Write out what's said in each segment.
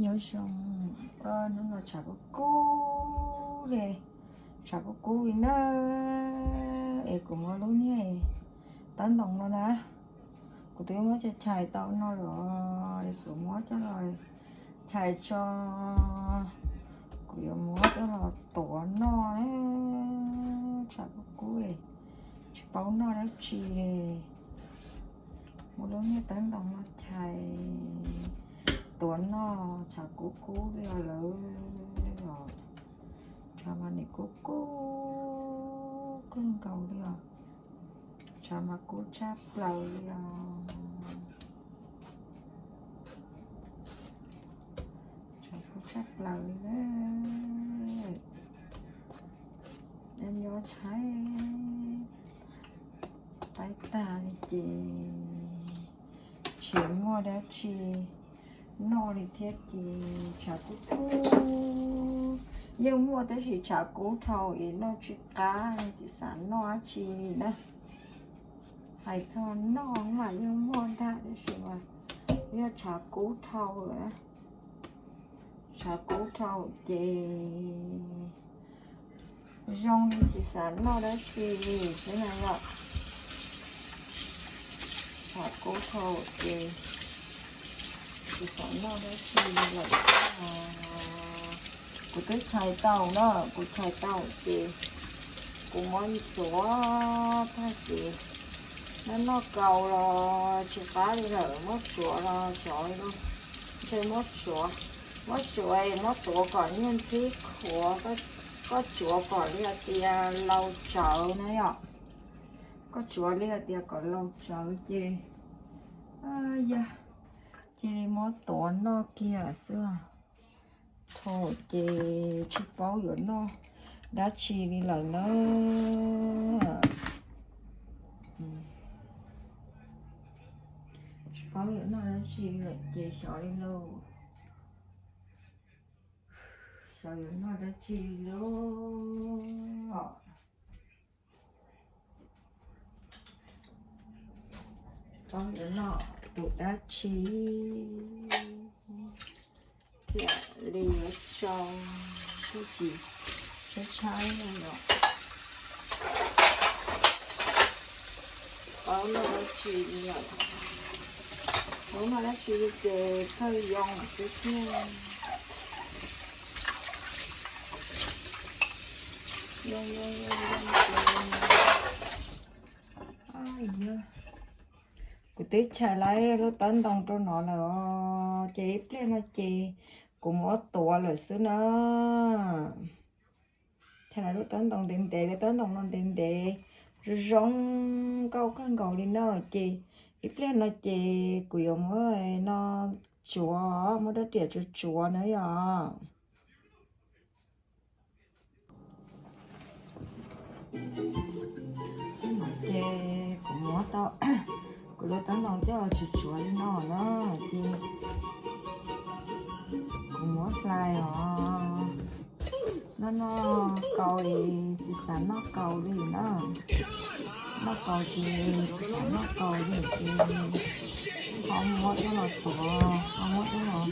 Nyob zoo, hnub no tshav kub kub li, tshav kub kub li na, es kuv muab lub niag tawv ntoo no na, kuv twb muab chais chais tau no lawm, es kuv muab coj los chais tso, kuv yuav muab coj los tuav noj, tshav kub kub, tsis paub noj dab tsi li. Muab lub niag tawv ntoo no chais tuav noj, tshav kub kub li os lawm os. Tshav mas nim kub kub kawg nkaus li os. Tshav mas kub tshaj plaws li os. Tshav kub tshaj plaws li. Nyob nyob tshaib taib tag li ces tsis muaj dab tsi noj li thiab ces tshav kub kub. Yeej muaj tab sis tshav kub dhau es noj tsis qab, tsis xav noj dab tsi li na. Hais txog noj mas yeej muaj ntag tab sis mas yog tshav kub dhau lawm na. Tshav kub dhau ces zoo li tsis xav noj dab tsi li xwb na yom. Tshav kub dhau ces tsis xav noj dab tsi li lawm. Kuv twb chais tau na, kuv chais tau ces kuv muab ntxuav tag ces noj noj kaus los tsis qab li lawm, muab tsuav los xyov li. Ntshe muab tsuav, muab tsuav muab tuav kom niag ntxhib qhuav, koj tsuav kom li hais tias laus tsawv na yom. Koj tsuav li hais tias kom laus tsawv ces yog cia li muab tuav noj kiag lawm xwb. Thaum ces tsis paub yuav noj dab tsi li lawm na. Tsis paub yuav noj dab tsi li lawm ces xyov li lauj. Xyov yuav noj dab tsi li lauj. Tsis paub yuav noj tus dab tsi thiaj li yuav tsau, thiaj tsis tshaib tshaib no yom. Tsis paub noj dab tsi li lawm. Tsis paub noj dab tsi li ces kawg yoo xwb thiab. Yoo yoo yoo yoo ces, kuv twb chais lawm lub tawv ntoo rau no lawm os, ces ib pliag no ces kuv muab tuav lawm xwb na. Chais lawm lub tawv ntoo ntev ntev, lub tawv ntoo no ntev ntev, zoo zoo nkauj kawg nkaus li no ces ib pliag no ces kuv yuav muab no tsuav, muab rab riam tsuav tsuav na yom. Ces kuv muab tau kuv lub tawv ntoo coj tsuav tsuav li no na, ces kuv muab hlais os. Noj noj kaus es tsis xav noj kaus li na. Noj kaus ces tsis xav noj kaus li ces ho muab coj los tuav, ho muab coj los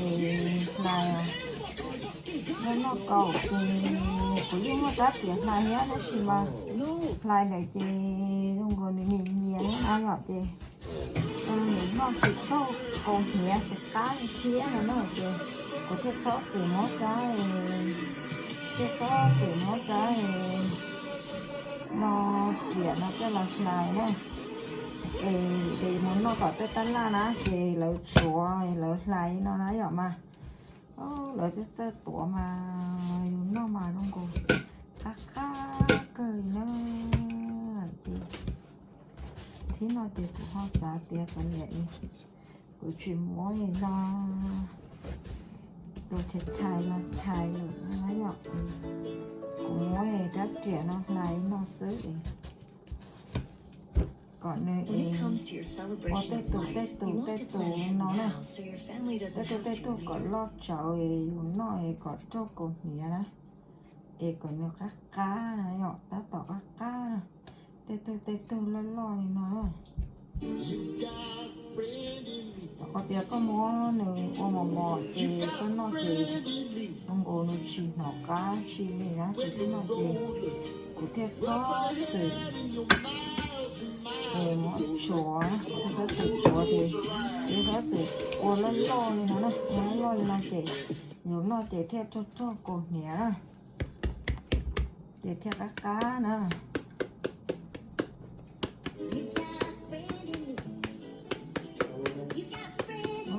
es hlais. Noj noj kaus ces kuv yeej muaj rab riam hlais thiab tab sis mas hlais lawm ces zoo nkaus nws nyias nyias na yom ces nws noj tsis tau, kaus hniav tsis qab li thiab no na ces kuv thiaj txhob txwm muab rab, thiaj txhob txwm muab rab no riam no coj los hlais na. Es mus noj tom tej tab laj na ces lawv tsuav lawv hlais no na yom mas. Lawv txawj txawj tuav mas yus noj mas zoo nkaus qab qab kawg li na. Ces thib no ces kuv ho xav tias kav liam, kuv tsis muab li no, tus chais chais los chais lawm na yom. Kuv muab rab riam no hlais no xwb es kom nws es ua tej tus tej tus tej tus no na, tej tus tej tus kom loj tsawv es yus noj es kom raug kaus hniav na, es kom nws qab qab na yom, tab tom qab qab na, tej tug tej tug loj loj li no na. Tom Qhov tias koj muab nws ua mos mos ces koj noj ces zoo nkaus nws tsis hnov qab tsi li na, ces twb noj ces kuv thiaj txhob xwm es muab tsuav, kuv thiaj txhob xwm tsuav ces, kuv thiaj txhob xwm ua loj loj li no na, ua loj loj li no ces yus noj ces thiaj rog rog kaus hniav na, ces thiaj qab qab na.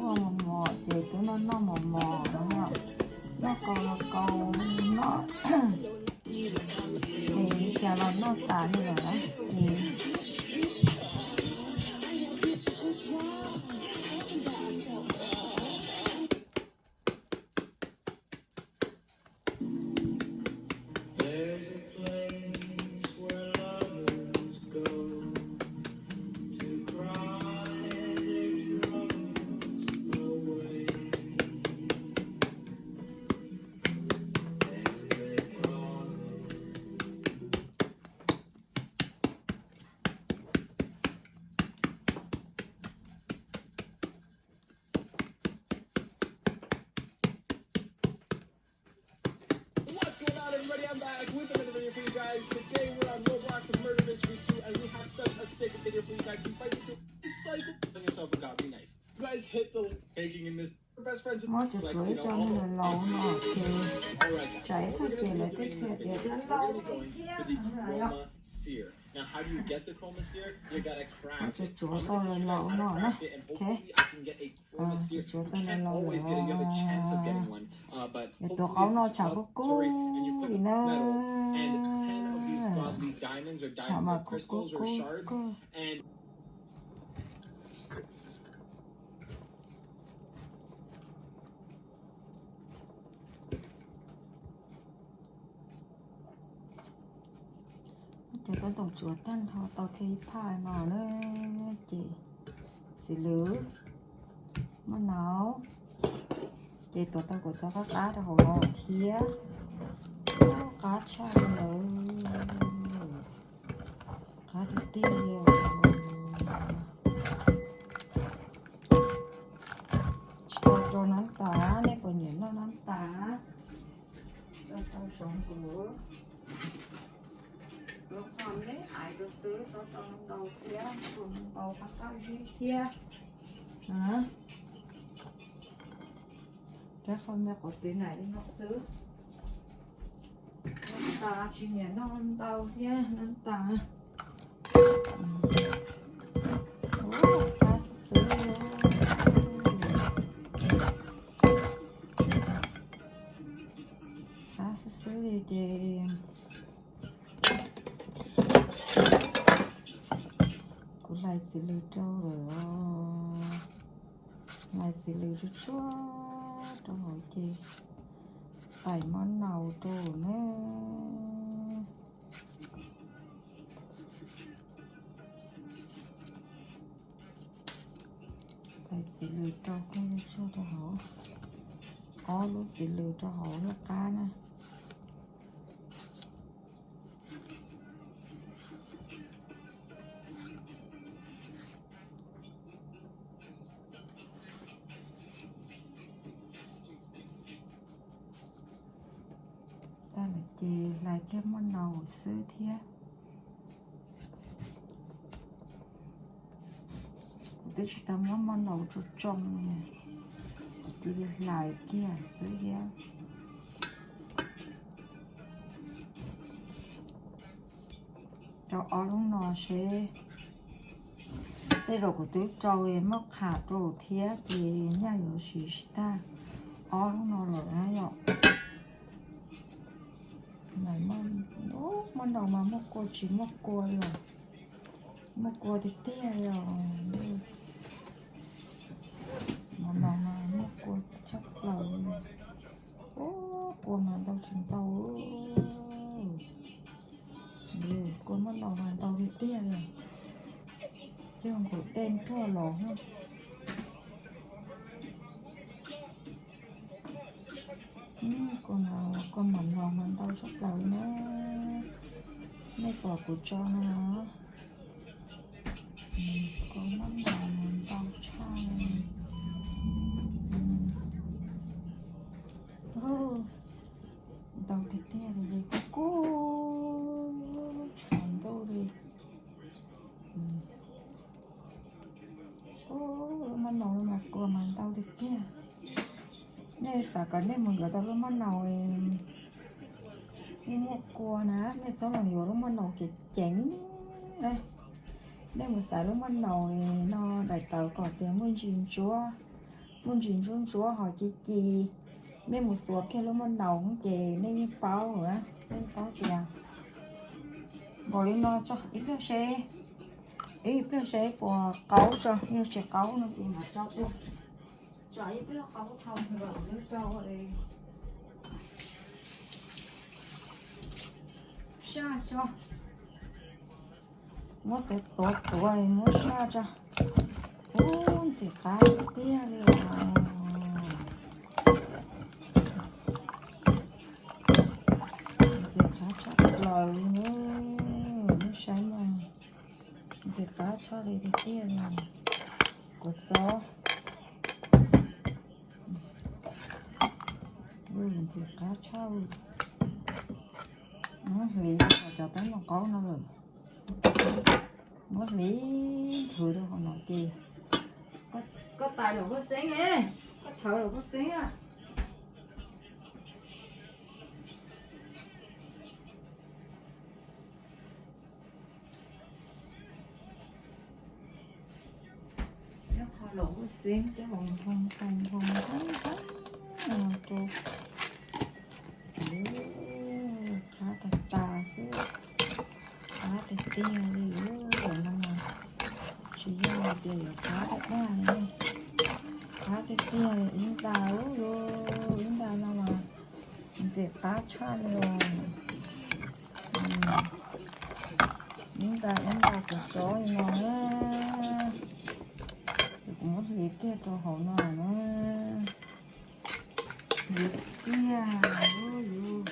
Ua mos mos ces twb noj noj mos mos no, noj kaus los kaus, noj es cas los noj tas li lawm na, ces What's going on, everybody? I'm back with another video for you guys. Today we're on Roblox Murder Mystery two, and we have such a sick video for you guys. We fight with the It's like yourself a godly knife. You guys hit the making in this. We're best friends with Muab cov Flex, tsuav you know, tso all the nws laus no ces All right, guys. So tsam ib what we're tag gonna ces be lawv doing in twb this video txhais tias is we're gonna be going for the Chroma Sear. Now, how do you get the Chroma Sear? You gotta craft it. I'm gonna teach you guys how to craft it, and hopefully I can get a Chroma Sear. You can't always get it. You have a chance of getting one, uh, but hopefully if the odds are right and you put the metal and ten of these godly diamonds or diamond crystals or shards and Ces tab tom tsuav tag nrho tau kiag ib phaj no na, ces txiv lws, maj nau, ces tuav tau kuv txhob qab qab rau hauv no thiab. Qab tshaj li lawm, qab tiag tiag li. Tsis tau rau nab tas, nej puas nyiam noj nab tas? Tau tau tsoom kuv lub qhov neb hais rau xwb, tau tau ntau thiab, tau ntau qab qab zib thiab. Rab qhov me quav tw na li no xwb. Nab tas tsis nyiam noj ntau thiab nab tas. Qab xwb xwb li, qab xwb xwb li ces kuv hlais txiv lws rau lawm. Hlais txiv lws tsuag tsuag rau hauv ces tais mab nau rau na. Tais txiv lws rau koj tsuag tsuag rau hauv, ob lub txiv lws rau hauv lub qab na. Tag lawm ces hlais kiag maj nau xwb thiab. Kuv twb tsis tau muab maj nau tsoo tsoo li, kuv cia li hlais kiag xwb thiab. Rau ob lub no seb, tej zaum kuv twb rau muaj qham rau thiab ces nyaj yuav siv tsis tag ob lub no lawm na yom. Maj nau mas muaj kua tsis muaj kua li os, muaj kua tiag tiag li os. Maj nau mas muaj kua tshaj plaws li. Ub, kua mas ntau tsis ntau. Kua maj nau mas ntau tiag tiag li. Cog nkaus tej nruag los. Kua, kua maj nau mas ntau tshaj plaws li na. Nej pom kuv tso no, kua maj nau mas ntau tshaj li. Kua mas ntau tiag tiag. Nej xav kom nej mus yuav tau lub maj naus, nej muaj kua na, nej txhob mus yuav lub maj naus ceev ceev na. Nej mus xaiv lub maj naus no daim tawv kom tias muaj ntsis ntsuab, muaj ntsis ntsuab ntsuab ho ci ci. Nej mus xuas kiag lub maj naus ces nej yeej paub lawm, nej yeej paub tias npaum li no tso ib pliag seb, ib pliag seb puas qaub tso, yog tsis qaub no ces mam tso ua, tso ib pliag qaub tau mam rau saj tso. Muab tuav tuav tuav muab saj tso. Ub, ntxim qab tiag tiag li os. Ntxim qab tshaj plaws li na. Muab saib mas, ntxim qab tshaj li tiag tiag li. Kuv txob ntxim qab tshaj li. Muab hliv cov teeb meem qaub no lawm. Muab hliv nthwv rau hauv no ces koj tais lawm koj xeeb, koj thawv lawm koj xeeb. Nyob qhov los kuj xeeb coj los nphoo nphoo nphoo nphoo rau. Qab tag tas xwb, qab tiag tiag li lub no mas, tsis yog hais tias yuav qab daj daj li, qab tiag tiag li ib nta, ib nta no mas ntxim qab tshaj li os. Ib nta ib nta cov tsob li no na, ces kuv muab hliv kiag rau hauv no na. Hliv kiag, hliv hliv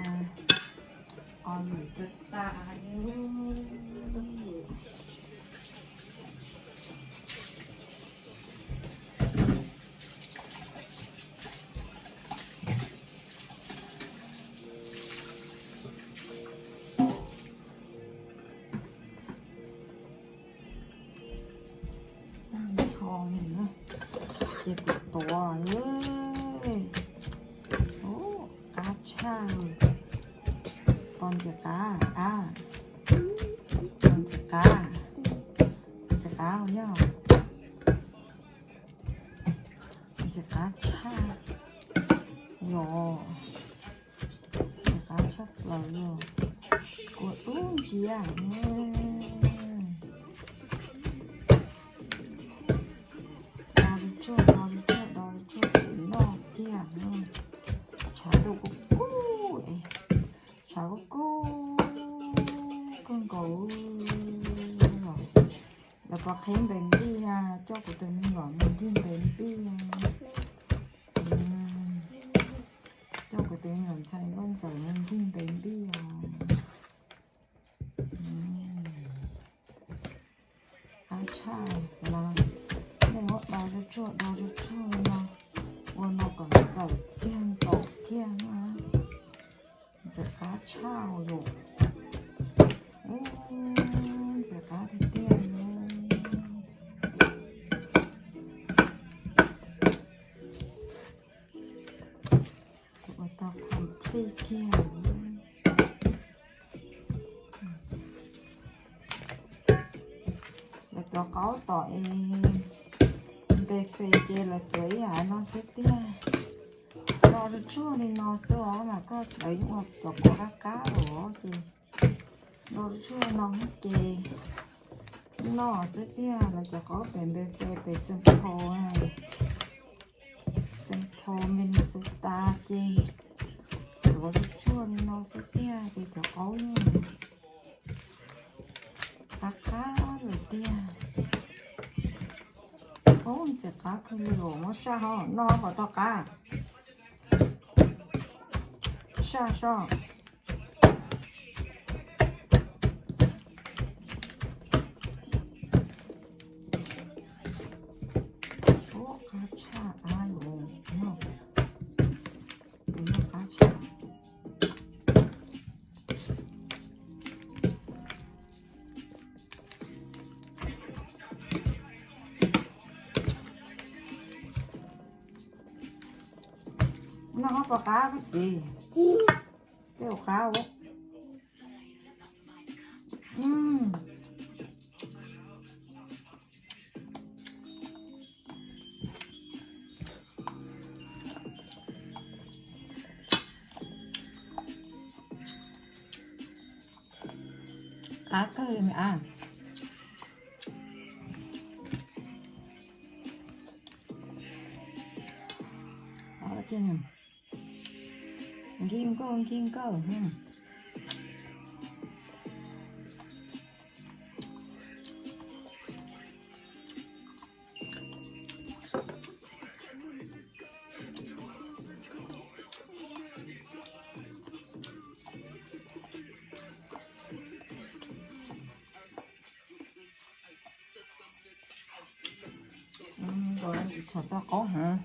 mas qos lwm rau tas li. Tag nrho li na, ces kuv tuav, qab tshaj. Pom ntxim qab a, pom ntxim qab, ntxim qab yog, ntxim qab tshaj los, ntxim qab tshaj plaws los, kua dub nciab. Do li tsuag, do li tsuag, do li tsuag ces noj kiag. Tshav ntuj kub kub, tshav kub kub kawg nkaus. Lawv pov qhib npe npij na, coj kuv tus me nyuam mus ncig npe npij. Coj kuv tus me nyuam ntxhais Nkauj Ntxawm mus ncig npe npij os. Qab tshaj no, nej muab do tsuag tsuag do tsuag tsuag li no, ua no kom ntxaum kiag ntxaum kiag na. Ntxim qab tshaj los, ntxim qab tiag tiag li. Kuv ua tau complete kiag. Lawv tuav qaub tom es npe fes ces lawv tuav ib yam no xwb tiag. Do tsuag tsuag li no xwb os, mas koj lawv yeej ua cov kua qab qab los ces do tsuag tsuag no ces noj xwb tiag. Lawv cov qaub pem npe fes pem Saint Paul, Saint Paul Minnesota ces tuav tsuag tsuag li no xwb tiag ces cov qaub yeej qab qab lawm tiag. Ub, ntxim qab kawg li os, muab saj hov no kom tau qab. Saj soj. Ub, qab tshaj av los, qab tshaj. Ob pos qab peb xis, peb ua qab ua. Qab kawg li me ab. Nkig nkauj nkig nkauj. Txhom tau qaub heev.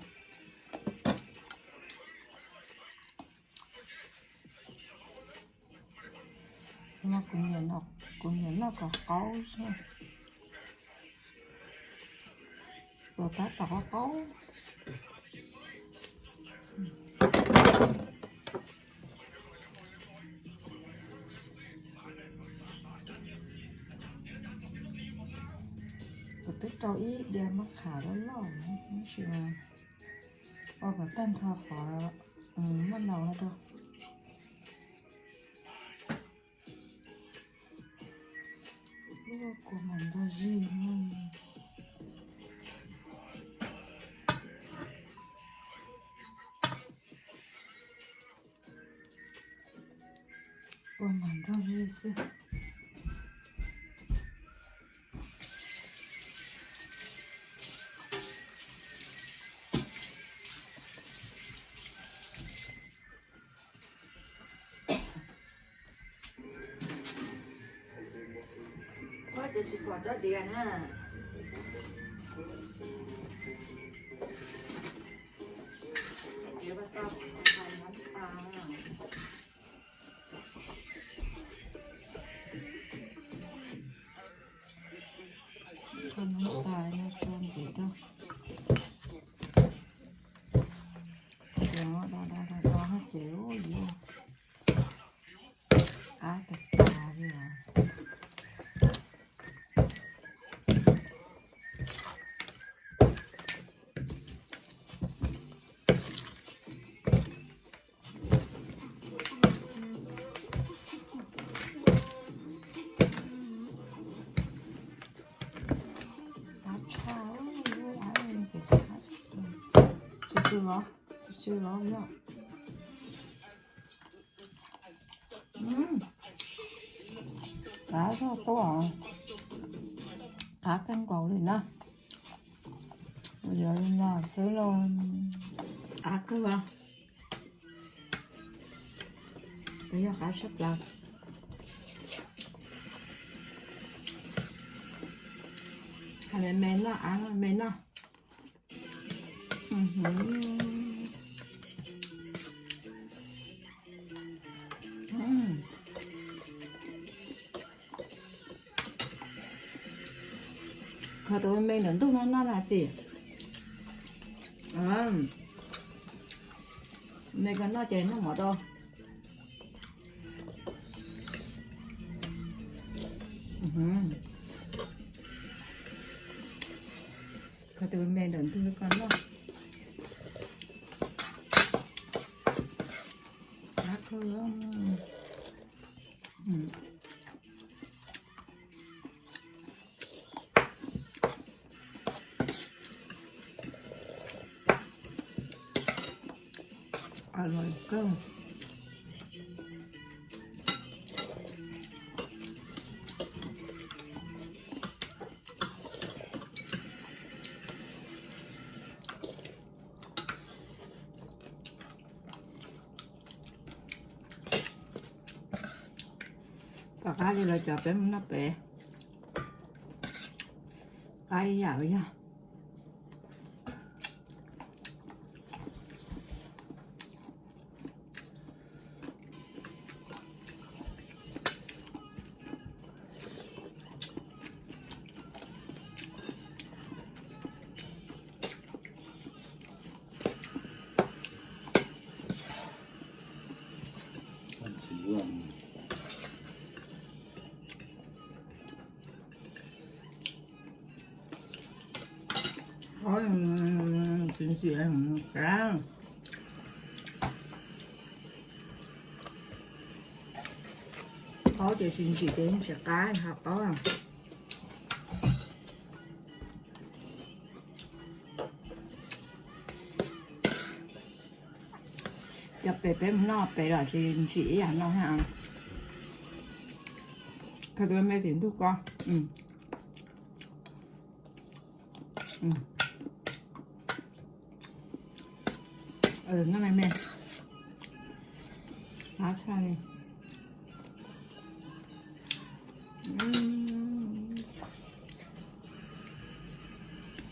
Kuv nyiam noj kom qaub xwb. Ua tab tom qaub qaub. Kuv twb rau ib diav mab qham loj loj tab sis mas ua kom tag nrho qhov muaj laus no rau. Kua mas ntog zig. Kua mas ntog zig xwb. Ua ces tsis pom rab diav na. Koj nyob tais no tso ntxiv rau. Ces do do do do ces ub yuav qab tag tag li os. Qab tshaj, qab tshaj, tsw tsw los, tsw tsw los yog. Qab zog tuaj, qab kawg nkaus li na. Yog li no xwb los qab kawg. Yog qab tshaj plaws. Hais me me noj, av me noj. Khaws tus me ntawm ntug no noj na xis. Me koj noj ces noj mov rau. Khaws tus me ntawm ntug koj noj. Qab kawg. Los kawg. Tom qab li lawv cov peb mus noj pem. Qab ib yam yog. Qaub tsis ntsim qab. Qaub ces tsis ntsim ces tsis qab, ho qaub. Cov pem peb mus noj pem los tsis ntsim ib yam no ha. Khaws tus me me tim ntug ko. Noj me me. Qab tshaj li.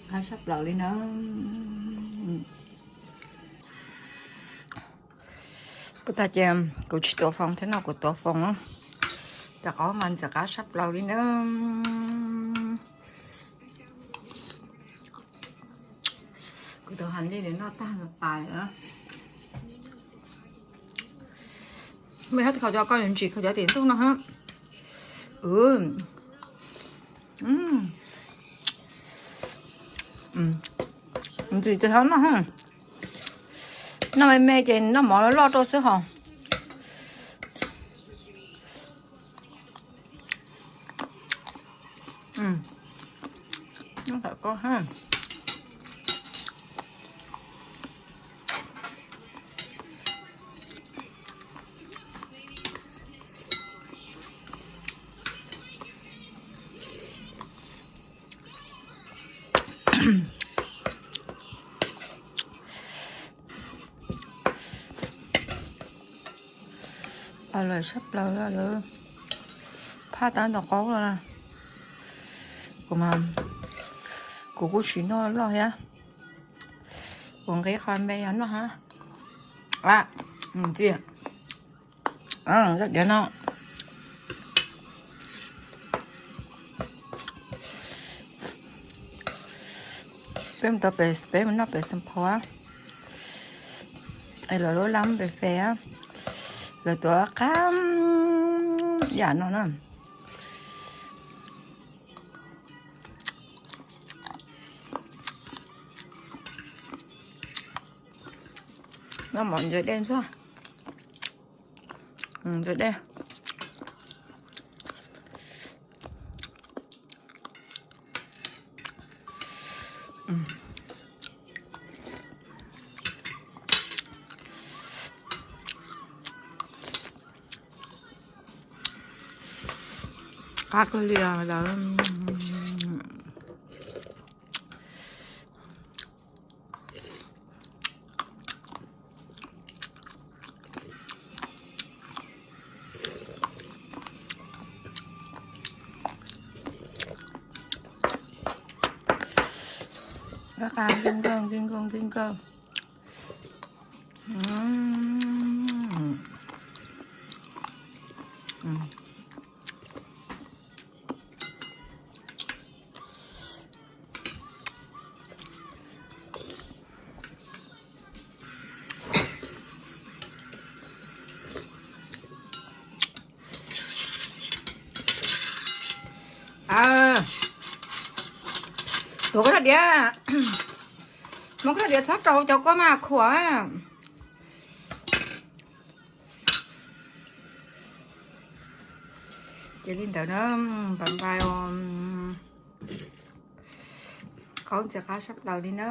Qab sab plaws li na. Puag ta ces kuv tsis tuav foos thiab no, kuv tuav foos. Cov qaub mas ntxim qab sab plaws li na. Kuv tus has li noj tag no tas. Mej hab khaws cov ko ntsim khaws cov tim ntug no hab. Ntsim ces ho noj. Noj me me ces noj mov loj loj rau xwb hos. Noj ko hab. Lawv sab plaws lawv phaj tab tom qaub lawm. Kuv, kuv kuj tsis noj loj thiab. Kuv nqis qhov me yog noj hab. Diav no. Peb mus tau pem, peb mus noj pem Xeem Phau, es lawv lub lab pem fes, lawv tuav qab yam no na. Noj mov ntxuav dej ntxuav. Ntxuav dej. Qab kawg li os lawv. Qab qab, nkig nkawg, nkig nkawg, nkig nkawg. Tuav koj rab diav, muab koj rab diav txhob rau hauv cov kua mas khuam. Ces li ntawd na, npam npai os. Qaub ntxim qab sab plaws li na.